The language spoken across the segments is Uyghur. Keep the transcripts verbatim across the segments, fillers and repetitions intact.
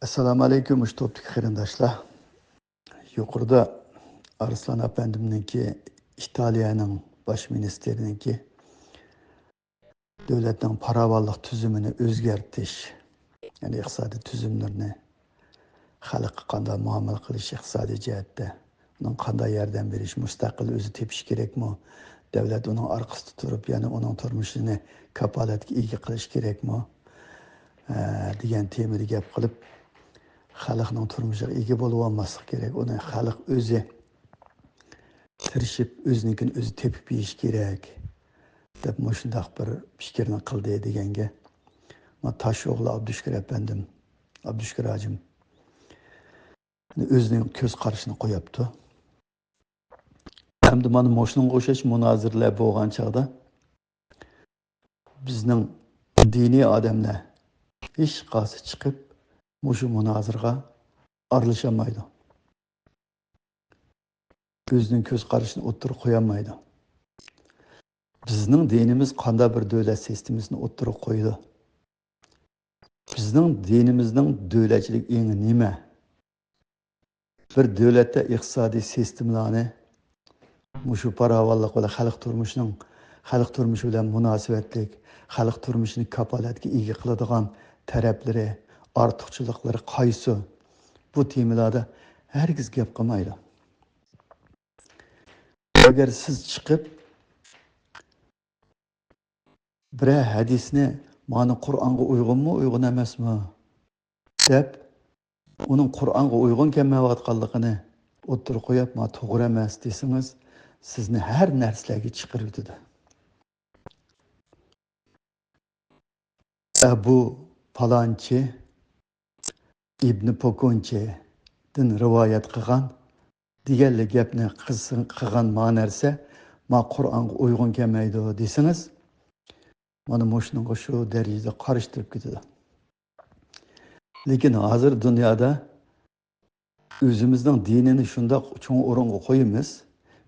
ئەسسالامۇ ئەلەيكۇم، مۇشۇ توپتىكى قېرىنداشلار. يۇقىرىدا ئارسلان ئەپەندىمنىڭكى، ئىتالىيەنىڭ باش مىنىستىرىنىڭكى دۆلەتنىڭ پاراۋانلىق تۈزۈمىنى ئۆزگەرتىش، يەنى ئىقتىسادىي تۈزۈملىرىنى، خەلققە قانداق مۇئامىلە قىلىش ئىقتىسادىي جەھەتتە، ئۇنىڭ قانداق ياردەم بېرىش، مۇستەقىل ئۆزى تېپىش كېرەكمۇ؟ دۆلەت ئۇنىڭ ئارقىسىدا تۇرۇپ، يەنە ئۇنىڭ تۇرمۇشىنى كاپالەتكە ئىگە قىلىش كېرەكمۇ؟ ئە، دېگەن تېمىدا گەپ قىلىپ، خەلقنىڭ تۇرمۇشىغا ئىگە بولۇۋالماسلىق كېرەك، ئۇنى خەلق ئۆزى تىرىشىپ، ئۆزىنىڭكىنى ئۆزى تېپىپ يېيىش كېرەك، دەپ مۇشۇنداق بىر پىكىرنى قىلدى دېگەنگە، ما تاش ئوغلى ئابدۇشۈكۈر ئەپەندىم، ئابدۇشۈكۈر ھاجىم ئۆزىنىڭ كۆز قارىشىنى قويۇپتۇ. ئەمدى مانا مۇشۇنىڭغا ئوخشاش مۇنازىرىلەر بولغان چاغدا، بىزنىڭ دىنىي ئادەملەر ھېچقايسى چىقىپ، مۇشۇ مۇنازىرىغا ئارىلىشالمايدۇ. ئۆزىنىڭ كۆز قارىشىنى ئوتتۇرىغا قويالمايدۇ. بىزنىڭ دىنىمىز قانداق بىر دۆلەت سىستېمىسىنى ئوتتۇرىغا قويىدۇ؟ بىزنىڭ دىنىمىزنىڭ دۆلەتچىلىك ئېڭى نېمە؟ بىر دۆلەتتە ئىقتىسادىي سىستېمىلارنى مۇشۇ پاراۋانلىق بىلەن خەلق تۇرمۇشىنىڭ، خەلق تۇرمۇشى بىلەن مۇناسىۋەتلىك، خەلق تۇرمۇشىنى كاپالەتكە ئىگە قىلىدىغان تەرەپلىرى، ئارتۇقچىلىقلىرى قايسى؟ بۇ تېمىلاردا ھەرگىز گەپ قىلمايدۇ. ئەگەر سىز چىقىپ، بىرەر ھەدىسنى مانا قۇرئانغا ئۇيغۇنمۇ، ئۇيغۇن ئەمەسمۇ دەپ، ئۇنىڭ قۇرئانغا ئۇيغۇن كەلمەيۋاتقانلىقىنى ئوتتۇرىغا قويۇپ، ما توغرا ئەمەس دېسىڭىز، سىزنى ھەر نەرسىلەرگە چىقىرىۋېتىدۇ. ئەبۇ پالانچى، ئىبنى پوكۇنچىدىن رىۋايەت قىلغان دېگەنلىك گەپنى قىلسىڭ، قىلغان ما نەرسە ما قۇرئانغا ئۇيغۇن كەلمەيدۇ دېسىڭىز، مانا مۇشۇنىڭغا شۇ دەرىجىدە قارشى تۇرۇپ كېتىدۇ. لېكىن ھازىر دۇنيادا ئۆزىمىزنىڭ دىنىنى شۇنداق چوڭ ئورۇنغا قويىمىز،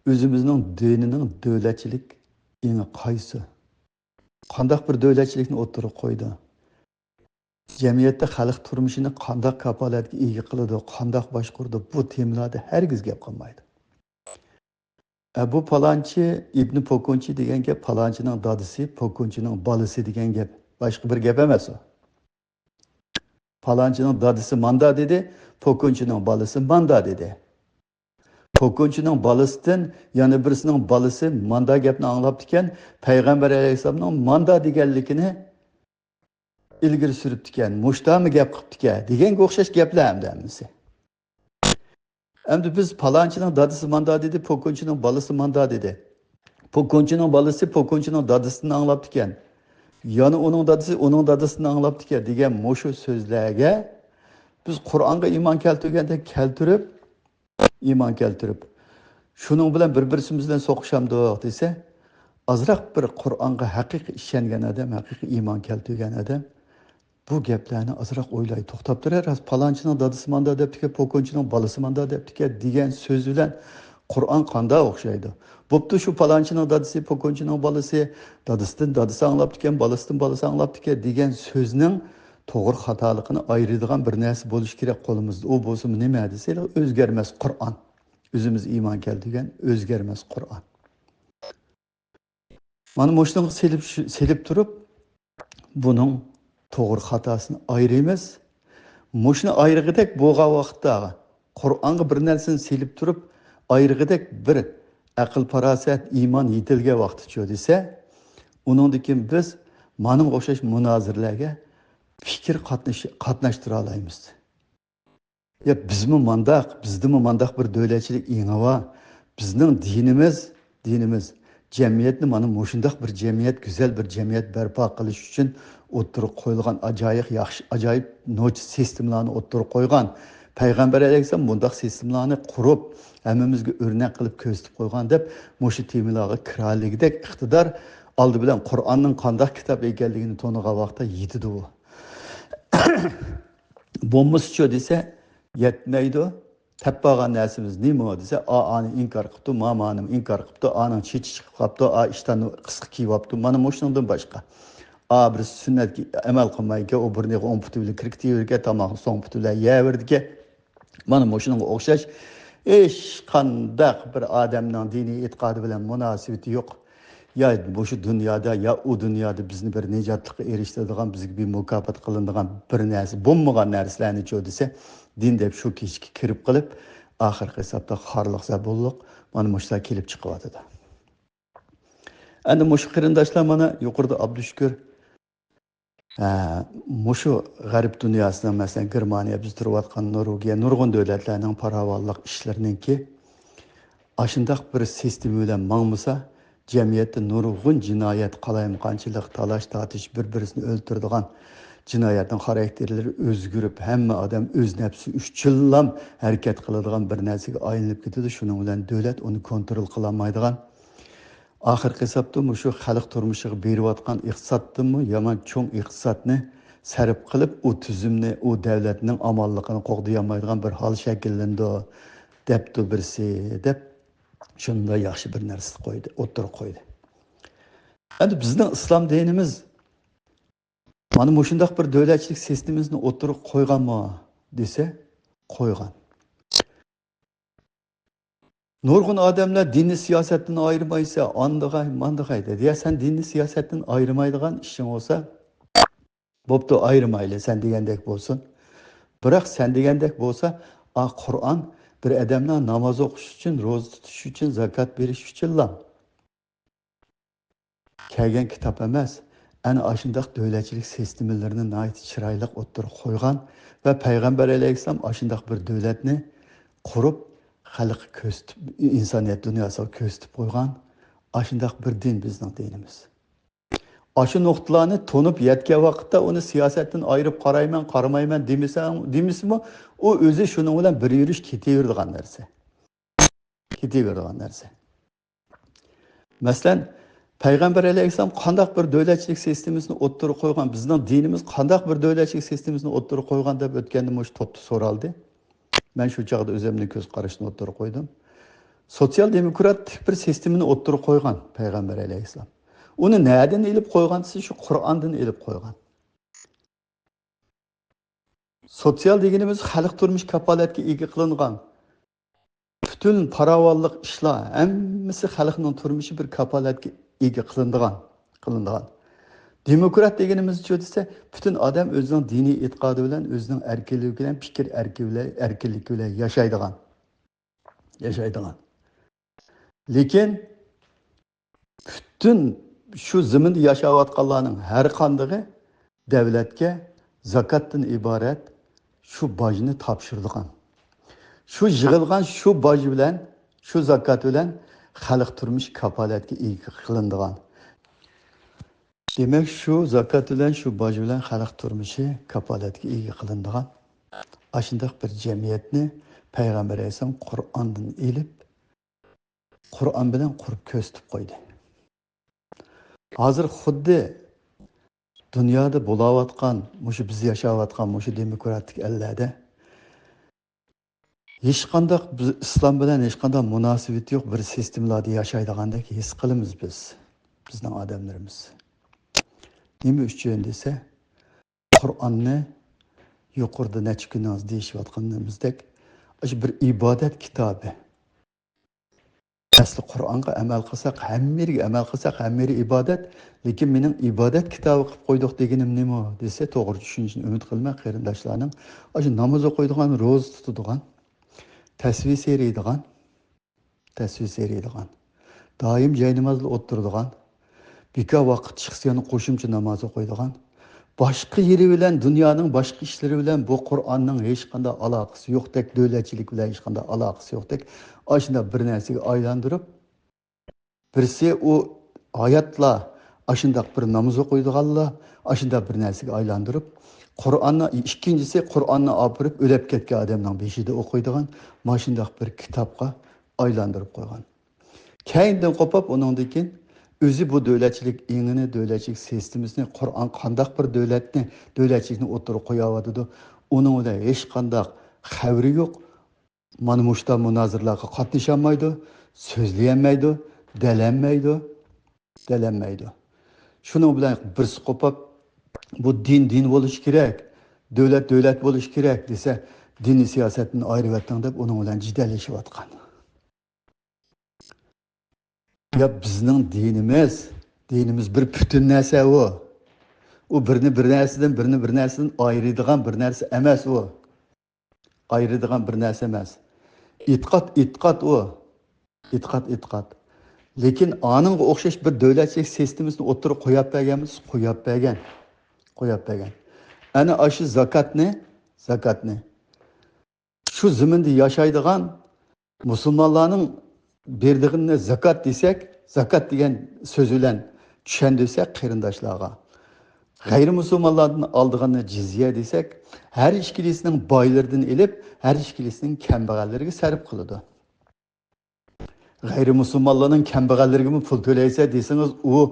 ئۆزىمىزنىڭ دىنىنىڭ دۆلەتچىلىك ئېڭى قايسى؟ قانداق بىر دۆلەتچىلىكنى ئوتتۇرىغا قويىدۇ؟ جەمئىيەتتە خەلق تۇرمۇشىنى قانداق كاپالەتكە ئىگە قىلىدۇ، قانداق باشقۇرىدۇ، بۇ تېمىلاردا ھەرگىز گەپ قىلمايدۇ. ئە، بۇ پالانچى ئىبنى پوكۇنچى دېگەن گەپ پالانچىنىڭ دادىسى، پوكۇنچىنىڭ بالىسى دېگەن گەپ. باشقا بىر گەپ ئەمەس ئۇ. پالانچىنىڭ دادىسى ماندا دېدى، پوكۇنچىنىڭ بالىسى ماندا دېدى. پوكۇنچىنىڭ بالىسىدىن يەنە بىرسىنىڭ بالىسى ماندا گەپنى ئاڭلاپتىكەن، پەيغەمبەر ئەلەيھىسسالامنىڭ ماندا دېگەنلىكىنى ئىلگىرى سۈرۈپتىكەن، مۇشتامۇ گەپ قىپتىكەن دېگەنگە ئوخشاش گەپلەر ئەمدى ھەممىسى. ئەمدى بىز پالانچىنىڭ دادىسى ماندا دېدى، پوكۇنچىنىڭ بالىسى ماندا دېدى. پوكۇنچىنىڭ بالىسى پوكۇنچىنىڭ دادىسىدىن ئاڭلاپتىكەن. يەنە ئۇنىڭ دادىسى ئۇنىڭ دادىسىدىن ئاڭلاپتىكەن دېگەن مۇشۇ سۆزلەرگە بىز قۇرئانغا ئىمان كەلتۈرگەندەك كەلتۈرۈپ، ئىمان كەلتۈرۈپ، شۇنىڭ بىلەن بىر-بىرسىمىز بىلەن سوقۇشامدۇق دېسە، ئازراق بىر قۇرئانغا ھەقىقىي ئىشەنگەن ئادەم، ھەقىقىي ئىمان كەلتۈرگەن ئادەم بۇ گەپلەرنى ئازراق ئويلاي توختاپ تۇرار. راست، پالانچىنىڭ دادىسى ماندا دەپتىكەن، پوكۇنچىنىڭ بالىسى ماندا دەپتىكەن دېگەن سۆز بىلەن قۇرئان قانداق ئوخشايدۇ؟ بوپتۇ، شۇ پالانچىنىڭ دادىسى، پوكۇنچىنىڭ بالىسى، دادىسىدىن دادىسى ئاڭلاپتىكەن، بالىسىدىن بالىسى ئاڭلاپتىكەن دېگەن سۆزنىڭ توغرا خاتالىقىنى ئايرىيدىغان بىر نەرسە بولۇشى كېرەك قولىمىزدا. ئۇ بولسىمۇ نېمە دېسە، ئۆزگەرمەس قۇرئان. ئۆزىمىز ئىمان كەلتۈرگەن ئۆزگەرمەس قۇرئان. مانا مۇشۇنىڭغا سېلىپ، سېلىپ تۇرۇپ، بۇنىڭ توغرا خاتاسىنى ئايرىيمىز. مۇشۇنى ئايرىغۇدەك بولغان ۋاقىتتا، قۇرئانغا بىر نەرسىنى سېلىپ تۇرۇپ، ئايرىغۇدەك بىر ئەقىل-پاراسەت، ئىمان يېتىلگەن ۋاقتىچۇ دېسە، ئۇنىڭدىن كېيىن بىز مانىڭغا ئوخشاش مۇنازىرىلەرگە پىكىر قاتنىشى-، قاتناشتۇرالايمىز. يا بىزمۇ مانداق، بىزدىمۇ مانداق بىر دۆلەتچىلىك ئېڭى بار. بىزنىڭ دىنىمىز، دىنىمىز جەمئىيەتنى مانا مۇشۇنداق بىر جەمئىيەت، گۈزەل بىر جەمئىيەت بەرپا قىلىش ئۈچۈن ئوتتۇرىغا قويۇلغان ئاجايىپ ياخشى، ئاجايىپ نوچى سىستېمىلارنى ئوتتۇرىغا قويغان. پەيغەمبەر ئەلەيھىسسالام بۇنداق سىستېمىلارنى قۇرۇپ، ھەممىمىزگە ئۆرنەك قىلىپ كۆرسىتىپ قويغان دەپ، مۇشۇ تېمىلارغا كىرەلىگۈدەك ئىقتىدار ئالدى بىلەن قۇرئاننىڭ قانداق كىتاب ئىكەنلىكىنى تونۇغان ۋاقىتتا يېتىدۇ. بولمىسىچۇ دېسە، يەتمەيدۇ. تەپبالغان نەرسىمىز نېمە دېسە، ئا ئانى ئىنكار قىپتۇ، ما مانىمۇ ئىنكار قىپتۇ، ئانىڭ چېچى چىقىپ قاپتۇ، ئا ئىشتاننى قىسقا كىيىۋاپتۇ، مانا مۇشۇنىڭدىن باشقا. ئا، بىر سۈننەتكە ئەمەل قىلمايدىكەن، ئۇ بۇرنىغا ئوڭ پۇتى بىلەن كىركىتىۋېرىدىكەن، تاماقنى سوڭ پۇتى بىلەن يەۋېرىدىكەن. مانا مۇشۇنىڭغا ئوخشاش ھېچقانداق بىر ئادەمنىڭ دىنىي ئېتىقادى بىلەن مۇناسىۋىتى يوق. يا مۇشۇ دۇنيادا، يا ئۇ دۇنيادا بىزنى بىر نىجاتلىققا ئېرىشتۈرىدىغان، بىزگە بىر مۇكاپات قىلىنىدىغان بىر نەرسە، بولمىغان نەرسىلەرنىچۇ دېسە، دىن دەپ شۇ كېچىككە كىرىپ قېلىپ، ئاخىرقى ھېسابتا خارلىق، زەبۇنلۇق مانا مۇشۇلار كېلىپ چىقىۋاتىدۇ. ئەندى مۇشۇ قېرىنداشلار مانا يۇقىرىدا ئابدۇشۈكۈر، ھە، مۇشۇ غەرب دۇنياسىنىڭ، مەسىلەن، گېرمانىيە، بىز تۇرۇۋاتقان نورۋېگىيە، نۇرغۇن دۆلەتلەرنىڭ پاراۋانلىق ئىشلىرىنىڭكى ئاشۇنداق بىر سىستېما بىلەن ماڭمىسا، جەمئىيەتتە نۇرغۇن جىنايەت، قالايمىقانچىلىق، تالاش-تارتىش، بىر-بىرسىنى ئۆلتۈرىدىغان جىنايەتنىڭ خاراكتېرلىرى ئۆزگىرىپ، ھەممە ئادەم ئۆز نەپسى ئۈچۈنلام ھەرىكەت قىلىدىغان بىر نەرسىگە ئايلىنىپ كېتىدۇ. شۇنىڭ بىلەن دۆلەت ئۇنى كونترول قىلالمايدىغان، ئاخىرقى ھېسابتا مۇشۇ خەلق تۇرمۇشىغا بېرىۋاتقان ئىقتىسادتىنمۇ يامان چوڭ ئىقتىسادنى سەرپ قىلىپ، ئۇ تۈزۈمنى، ئۇ دۆلەتنىڭ ئامانلىقىنى قوغدىيالمايدىغان بىر ھال شەكىللىنىدۇ، دەپتۇ بىرسى، دەپ شۇنداق ياخشى بىر نەرسە قويدى، ئوتتۇرىغا قويدى. ئەندى بىزنىڭ ئىسلام دىنىمىز مانا مۇشۇنداق بىر دۆلەتچىلىك سىستېمىسىنى ئوتتۇرىغا قويغانمۇ دېسە، قويغان. نۇرغۇن ئادەملەر دىننى سىياسەتتىن ئايرىمايسەن، ئاندىغاي، ماندىغاي دەيدۇ. يا سەن دىننى سىياسەتتىن ئايرىمايدىغان ئىشىڭ بولسا، بوپتۇ، ئايرىمايلى، سەن دېگەندەك بولسۇن. بىراق سەن دېگەندەك بولسا، ئا، قۇرئان بىر ئادەمنىڭ ناماز ئوقۇش ئۈچۈن، روزا تۇتۇش ئۈچۈن، زاكات بېرىش ئۈچۈنلا كەلگەن كىتاب ئەمەس، ئەنە ئاشۇنداق دۆلەتچىلىك سىستېمىلىرىنى ناھايىتى چىرايلىق ئوتتۇرىغا قويغان ۋە پەيغەمبەر ئەلەيھىسسالام ئاشۇنداق بىر دۆلەتنى قۇرۇپ، خەلققە كۆرسىتىپ، ئىنسانىيەت دۇنياسىغا كۆرسىتىپ قويغان ئاشۇنداق بىر دىن بىزنىڭ دىنىمىز. ئاشۇ نۇقتىلارنى تونۇپ يەتكەن ۋاقىتتا ئۇنى سىياسەتتىن ئايرىپ قارايمەن، قارىمايمەن دېمىسەڭ، دېمىسىمۇ، ئۇ ئۆزى شۇنىڭ بىلەن بىر يۈرۈش كېتىۋېرىدىغان نەرسە. كېتىۋېرىدىغان نەرسە. مەسىلەن، پەيغەمبەر ئەلەيھىسسالام قانداق بىر دۆلەتچىلىك سىستېمىسىنى ئوتتۇرىغا قويغان، بىزنىڭ دىنىمىز قانداق بىر دۆلەتچىلىك سىستېمىسىنى ئوتتۇرىغا قويغان دەپ ئۆتكەندە مۇشۇ توپتا سورالدى. مەن شۇ چاغدا ئۆزۈمنىڭ كۆز قارىشىنى ئوتتۇرىغا قويدۇم. سوتسىيال دېموكراتىك بىر سىستېمىنى ئوتتۇرىغا قويغان پەيغەمبەر ئەلەيھىسسالام. ئۇنى نەدىن ئېلىپ قويغان دېسە، شۇ قۇرئاندىن ئېلىپ قويغان. سوتسىيال دېگىنىمىز خەلق تۇرمۇشى كاپالەتكە ئىگە قىلىنغان. پۈتۈن پاراۋانلىق ئىشلار، ھەممىسى خەلقنىڭ تۇرمۇشى بىر كاپالەتكە ئىگە قىلىنىدىغان، قىلىنىدىغان. دېموكرات دېگىنىمىزچۇ دېسە، پۈتۈن ئادەم ئۆزىنىڭ دىنىي ئېتىقادى بىلەن، ئۆزىنىڭ ئەركىنلىكى بىلەن، پىكىر ئەركى بىلەن، ئەركىنلىكى بىلەن ياشايدىغان، ياشايدىغان. لېكىن پۈتۈن شۇ زېمىندا ياشاۋاتقانلارنىڭ ھەر قاندىقى دەۋلەتكە زاكاتتىن ئىبارەت شۇ باجنى تاپشۇرىدىغان. شۇ يىغىلغان شۇ باج بىلەن، شۇ زاكات بىلەن خەلق تۇرمۇشى كاپالەتكە ئىگە قىلىنىدىغان. دېمەك، شۇ زاكات بىلەن، شۇ باج بىلەن خەلق تۇرمۇشى كاپالەتكە ئىگە قىلىنىدىغان ئاشۇنداق بىر جەمئىيەتنى پەيغەمبەر ئەلەيھىسسالام قۇرئاندىن ئېلىپ، قۇرئان بىلەن قۇرۇپ كۆرسىتىپ قويدى. ھازىر خۇددى دۇنيادا بولاۋاتقان، مۇشۇ بىز ياشاۋاتقان مۇشۇ دېموكراتىك ئەللەردە ھېچقانداق بىز ئىسلام بىلەن ھېچقانداق مۇناسىۋىتى يوق بىر سىستېمىلاردا ياشايدىغاندەك ھېس قىلىمىز بىز، بىزنىڭ ئادەملىرىمىز. نېمە ئۈچۈن دېسە، قۇرئاننى يۇقىرىدا نەچچە كۈندىن دېيىشىۋاتقىنىمىزدەك، ئاشۇ بىر ئىبادەت كىتابى. ئەسلى قۇرئانغا ئەمەل قىلساق، ھەممە يېرىگە ئەمەل قىلساق، ھەممە يېرى ئىبادەت. لېكىن مېنىڭ ئىبادەت كىتابى قىلىپ قويدۇق دېگىنىم نېمە دېسە، توغرا چۈشىنىشىنى ئۈمىد قىلىمەن قېرىنداشلارنىڭ. ئاشۇ ناماز ئوقۇيدىغان، روزا تۇتىدىغان، تەسۋى سېرىيدىغان، تەسۋى سېرىيدىغان، دائىم جاينامازدا ئولتۇرىدىغان، بىكار ۋاقىت چىقسا يەنە قوشۇمچە ناماز ئوقۇيدىغان، باشقا يېرى بىلەن، دۇنيانىڭ باشقا ئىشلىرى بىلەن بۇ قۇرئاننىڭ ھېچقانداق ئالاقىسى يوقتەك، دۆلەتچىلىك بىلەن ھېچقانداق ئالاقىسى يوقتەك، ئاشۇنداق بىر نەرسىگە ئايلاندۇرۇپ، بىرسى ئۇ ھاياتلا ئاشۇنداق بىر ناماز ئوقۇيدىغانلا، ئاشۇنداق بىر نەرسىگە ئايلاندۇرۇپ، قۇرئاننى، ئىككىنچىسى قۇرئاننى ئاپىرىپ ئۆلۈپ كەتكەن ئادەمنىڭ بېشىدا ئوقۇيدىغان ماشۇنداق بىر كىتابقا ئايلاندۇرۇپ قويغان. كەينىدىن قوپۇپ، ئۇنىڭدىن كېيىن ئۆزى بۇ دۆلەتچىلىك ئېڭىنى، دۆلەتچىلىك سىستېمىسىنى، قۇرئان قانداق بىر دۆلەتنى، دۆلەتچىلىكنى ئوتتۇرىغا قويۇۋاتىدۇ، ئۇنىڭ بىلەن ھېچقانداق خەۋىرى يوق. مانا مۇشۇنداق مۇنازىرىلەرگە قاتنىشالمايدۇ، سۆزلىيەلمەيدۇ، دەلەنمەيدۇ، دەلەنمەيدۇ. شۇنىڭ بىلەن بىرسى قوپۇپ، بۇ دىن دىن بولۇشى كېرەك، دۆلەت دۆلەت بولۇشى كېرەك دېسە، دىننى سىياسەتتىن ئايرىۋەتتىڭ دەپ ئۇنىڭ بىلەن جېدەللىشىۋاتقان. يا بىزنىڭ دىنىمىز، دىنىمىز بىر پۈتۈن نەرسە ئۇ. ئۇ بىرنى بىر نەرسىدىن، بىرنى بىر نەرسىدىن ئايرىيدىغان بىر نەرسە ئەمەس ئۇ. ئايرىيدىغان بىر نەرسە ئەمەس. ئېتىقاد، ئېتىقاد ئۇ. ئېتىقاد، ئېتىقاد. لېكىن ئانىڭغا ئوخشاش بىر دۆلەتچىلىك سىستېمىسىنى ئوتتۇرىغا قويۇپ بەرگەنمىز، قويۇپ بەرگەن. قويۇپ بەرگەن. ئەنە ئاشۇ زاكاتنى، زاكاتنى شۇ زېمىندا ياشايدىغان مۇسۇلمانلارنىڭ بېرىدىغىنىنى زاكات دېسەك، زاكات دېگەن سۆز بىلەن چۈشەندۈرسەك قېرىنداشلارغا، غەيرىي مۇسۇلمانلاردىن ئالىدىغىنىنى جىزيە دېسەك، ھەر ئىككىلىسىنىڭ بايلىرىدىن ئېلىپ، ھەر ئىككىلىسىنىڭ كەمبەغەللىرىگە سەرپ قىلىدۇ. غەيرىي مۇسۇلمانلارنىڭ كەمبەغەللىرىگىمۇ پۇل تۆلەيسەن دېسىڭىز، ئۇ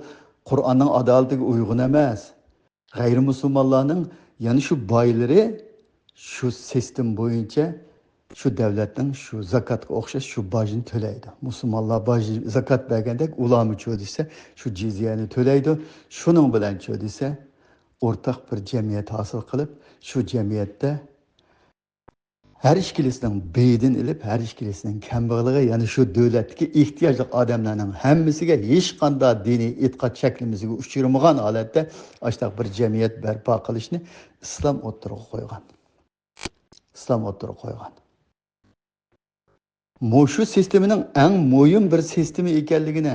قۇرئاننىڭ ئادالىتىگە ئۇيغۇن ئەمەس. غەيرىي مۇسۇلمانلارنىڭ يەنە شۇ بايلىرى شۇ سىستېما بويىچە شۇ دۆلەتنىڭ شۇ زاكاتقا ئوخشاش شۇ باجنى تۆلەيدۇ. مۇسۇلمانلار باج، زاكات بەرگەندەك ئۇلارمۇچۇ دېسە، شۇ جىزيەنى تۆلەيدۇ. شۇنىڭ بىلەنچۇ دېسە، ئورتاق بىر جەمئىيەت ھاسىل قىلىپ، شۇ جەمئىيەتتە ھەر ئىككىلىسىنىڭ بېيىدىن ئېلىپ، ھەر ئىككىلىسىنىڭ كەمبەغىلىگە، يەنى شۇ دۆلەتتىكى ئېھتىياجلىق ئادەملەرنىڭ ھەممىسىگە، ھېچقانداق دىنىي ئېتىقاد چەكلىمىسىگە ئۇچرىمىغان ھالەتتە ئاشۇنداق بىر جەمئىيەت بەرپا قىلىشنى ئىسلام ئوتتۇرىغا قويغان. ئىسلام ئوتتۇرىغا قويغان. مۇشۇ سىستېمىنىڭ ئەڭ مۇھىم بىر سىستېما ئىكەنلىكىنى،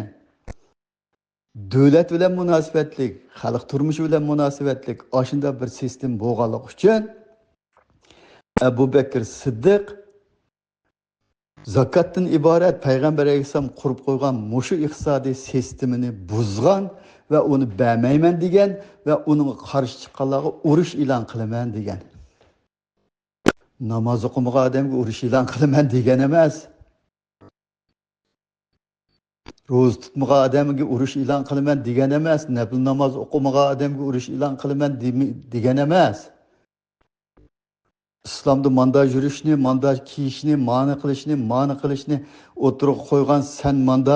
دۆلەت بىلەن مۇناسىۋەتلىك، خەلق تۇرمۇشى بىلەن مۇناسىۋەتلىك ئاشۇنداق بىر سىستېما بولغانلىقى ئۈچۈن، ئەبۇ بەكىر سىددىق زاكاتتىن ئىبارەت پەيغەمبەر ئەلەيھىسسالام قۇرۇپ قويغان مۇشۇ ئىقتىسادىي سىستېمىنى بۇزغان ۋە ئۇنى بەرمەيمەن دېگەن ۋە ئۇنىڭغا قارشى چىققانلارغا ئۇرۇش ئېلان قىلىمەن دېگەن. ناماز ئوقۇمىغان ئادەمگە ئۇرۇش ئېلان قىلىمەن دېگەن ئەمەس. روزا تۇتمىغان ئادەمگە ئۇرۇش ئېلان قىلىمەن دېگەن ئەمەس. نەپىل ناماز ئوقۇمىغان ئادەمگە ئۇرۇش ئېلان قىلىمەن دېمە-، دېگەن ئەمەس. ئىسلامدا ماندا يۈرۈشنى، ماندا كىيىشنى، مانى قىلىشنى، مانى قىلىشنى ئوتتۇرىغا قويغان، سەن ماندا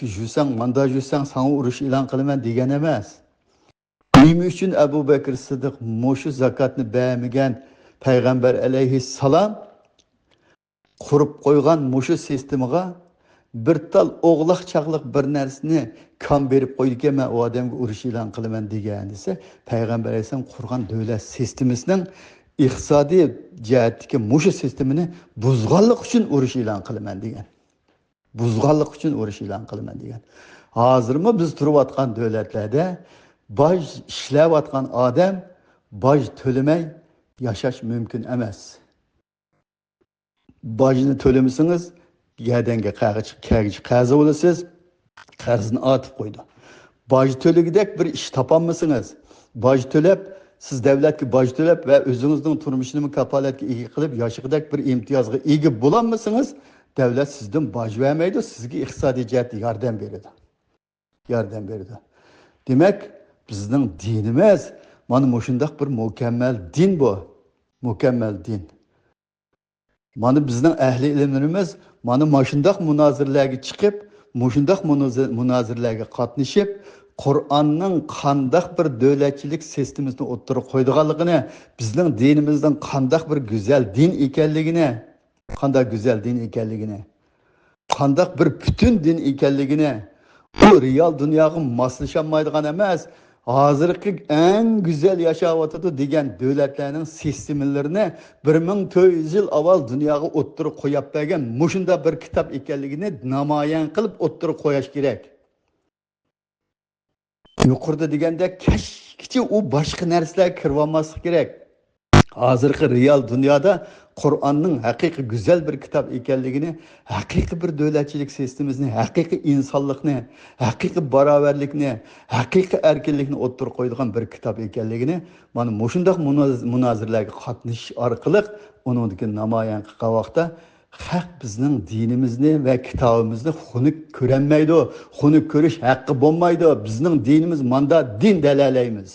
يۈرسەڭ، ماندا يۈرسەڭ، ساڭا ئۇرۇش ئېلان قىلىمەن دېگەن ئەمەس. نېمە ئۈچۈن ئەبۇ بەكىر سىددىق مۇشۇ زاكاتنى بەرمىگەن؟ پەيغەمبەر ئەلەيھىسسالام قۇرۇپ قويغان مۇشۇ سىستېمىغا بىر تال ئوغلاق چاغلىق بىر نەرسىنى كان بېرىپ قويىدىكەن، مەن ئۇ ئادەمگە ئۇرۇش ئېلان قىلىمەن دېگەن دېسە، پەيغەمبەر ئەلەيھىسسالام قۇرغان دۆلەت سىستېمىسىنىڭ ئىقتىسادىي جەھەتتىكى مۇشۇ سىستېمىنى بۇزغانلىق ئۈچۈن ئۇرۇش ئېلان قىلىمەن دېگەن. بۇزغانلىق ئۈچۈن ئۇرۇش ئېلان قىلىمەن دېگەن. ھازىرمۇ بىز تۇرۇۋاتقان دۆلەتلەردە باج ئىشلەۋاتقان ئادەم باج تۆلىمەي ياشاش مۇمكىن ئەمەس. باجنى تۆلىمىسىڭىز، گەدەنگە قەغىچ-، كەگىچە قەرز بولىسىز، قەرزنى ئارتىپ قويىدۇ. باج تۆلىگۈدەك بىر ئىش تاپالمىسىڭىز، باج تۆلەپ، سىز دەۋلەتكە باج تۆلەپ ۋە ئۆزىڭىزنىڭ تۇرمۇشىنىمۇ كاپالەتكە ئىگە قىلىپ ياشىغۇدەك بىر ئىمتىيازغا ئىگە بولالمىسىڭىز، دەۋلەت سىزدىن باج بەرمەيدۇ، سىزگە ئىقتىسادىي جەھەتتە ياردەم بېرىدۇ. ياردەم بېرىدۇ. دېمەك، بىزنىڭ دىنىمىز مانا مۇشۇنداق بىر مۇكەممەل دىن بۇ. مۇكەممەل دىن. مانا بىزنىڭ ئەھلى ئىلىملىرىمىز مانا ماشۇنداق مۇنازىرىلەرگە چىقىپ، مۇشۇنداق مۇنازى-، مۇنازىرىلەرگە قاتنىشىپ، قۇرئاننىڭ قانداق بىر دۆلەتچىلىك سىستېمىسىنى ئوتتۇرىغا قويىدىغانلىقىنى، بىزنىڭ دىنىمىزنىڭ قانداق بىر گۈزەل دىن ئىكەنلىكىنى، قانداق گۈزەل دىن ئىكەنلىكىنى، قانداق بىر پۈتۈن دىن ئىكەنلىكىنى، ئۇ رېئال دۇنياغا ماسلىشالمايدىغان ئەمەس، ھازىرقى ئەڭ گۈزەل ياشاۋاتىدۇ دېگەن دۆلەتلەرنىڭ سىستېمىلىرىنى بىر مىڭ تۆت يۈز يىل ئاۋۋال دۇنياغا ئوتتۇرىغا قويۇپ بەرگەن مۇشۇنداق بىر كىتاب ئىكەنلىكىنى نامايان قىلىپ ئوتتۇرىغا قويۇش كېرەك. يۇقىرىدا دېگەندەك، كەچكىچە ئۇ باشقا نەرسىلەرگە كىرىۋالماسلىق كېرەك. ھازىرقى رېئال دۇنيادا قۇرئاننىڭ ھەقىقىي گۈزەل بىر كىتاب ئىكەنلىكىنى، ھەقىقىي بىر دۆلەتچىلىك سىستېمىسىنى، ھەقىقىي ئىنسانلىقنى، ھەقىقىي باراۋەرلىكنى، ھەقىقىي ئەركىنلىكنى ئوتتۇرىغا قويىدىغان بىر كىتاب ئىكەنلىكىنى مانا مۇشۇنداق مۇناز-، مۇنازىرىلەرگە قاتنىشىش ئارقىلىق ئۇنىڭدىكى نامايان قىلغان ۋاقىتتا، خەق بىزنىڭ دىنىمىزنى ۋە كىتابىمىزنى خۇنۈك كۆرەلمەيدۇ. خۇنۈك كۆرۈش ھەققى بولمايدۇ. بىزنىڭ دىنىمىز ماندا دىن دەلەلەيمىز.